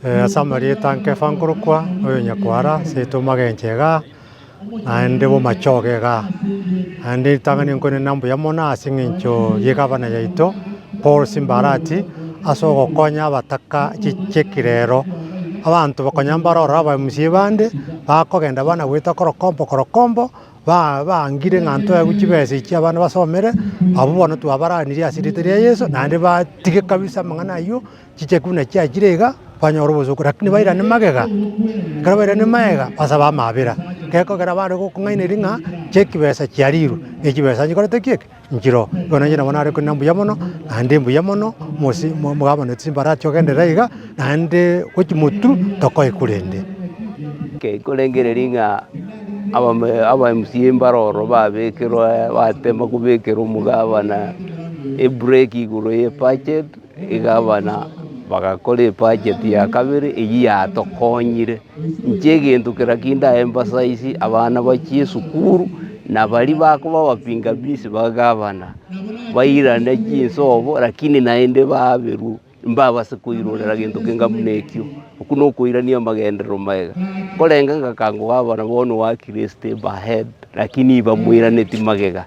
Ase amarieta Nkefa nkorokwa, oyo Nyakwara, seito Magenche igaa, naende Bomachoge igaa. Naende ritang'ani nkoinana mbuya mono ase eng'encho ya egavana yaito Paul Simbarati, ase ogokonya abataka chichekirero. Abanto bakonya mbare ororo aba MCA bande, bakogenda bana goeta korokombo korokombo, ba bangire ng'a ntoegwe chibesa echi abana basomere, abwo bono twabaranirie ase erieta ria Yeso, naende batige kabisa amang'ana aywo. Chicheki buna chiachire iga, banyora obosooku, rakini bairane magega, ekero bairane magega, basabe amaabera. Gekogera bare gokong'aineria ng'a chekibesa chiarirwe, na echibesa nchikorete ki eke? Nchiroo. Bono inche nabo nare korina mbuya mono, naende mbuya mono, mosi omogabana oito Simbarati ogenderere iga, naende gochia motwe tokoe rende. Nkorengereria ng'a aba MCA mbare ororo babekerwa batema kobekera omogabana ebreak igoro ye ebudget. Egavana bagakora ebudget ya kabere eyio yatokonyire. Inche egento kera kinde emphasize abana bachie esukuru, na baria bakoba abapingamizi ba gavana, bairane chinsobo lakini naende baberwe mbabase koirorera gento kenga buna ekio. Okwo na okoirania amagenderero magega. Nkorenga ng'a gavana bono oakire estep ahead. Lakini bamoiraneti magega.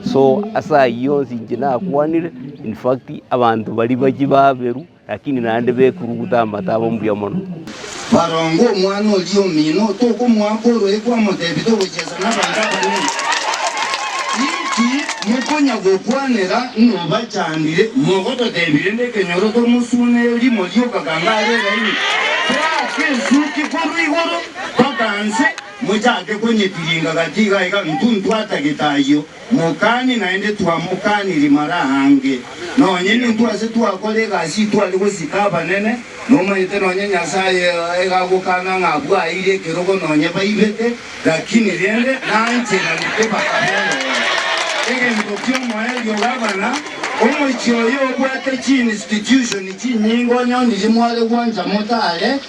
So ase ayio onsi inche nakwanire, in fact abanto baria bachie baberwa, lakini naende bekuruguta amato abo mbuya mono. Baronge omwana oria omino, tokomoaka oroe kwamotebia togochiesa nabanto abanene. Inki mokonya gokwanera ng'a obachandire? Mogototebia rende ekenyoro tomosune rimo rioka kanga are eraini, toake esuti korwa igoro mpaka nse. Mochake konyetiringa gati iga iga, intwe ntwatagete ayio, mokani naende twamokaniri mara aange. Nonye nintwe ase twakora egasi itware gosika abanene, nomanyete nonye Nyasae iga agokana ng'a abwo aeire ekerogo nonye baibete, lakini rende nancheranete bakabera oo. Egento ki'omoerio gavana, omochie oyo obwate chiinstitution chinyinge onye ondirie mware gwancha motare.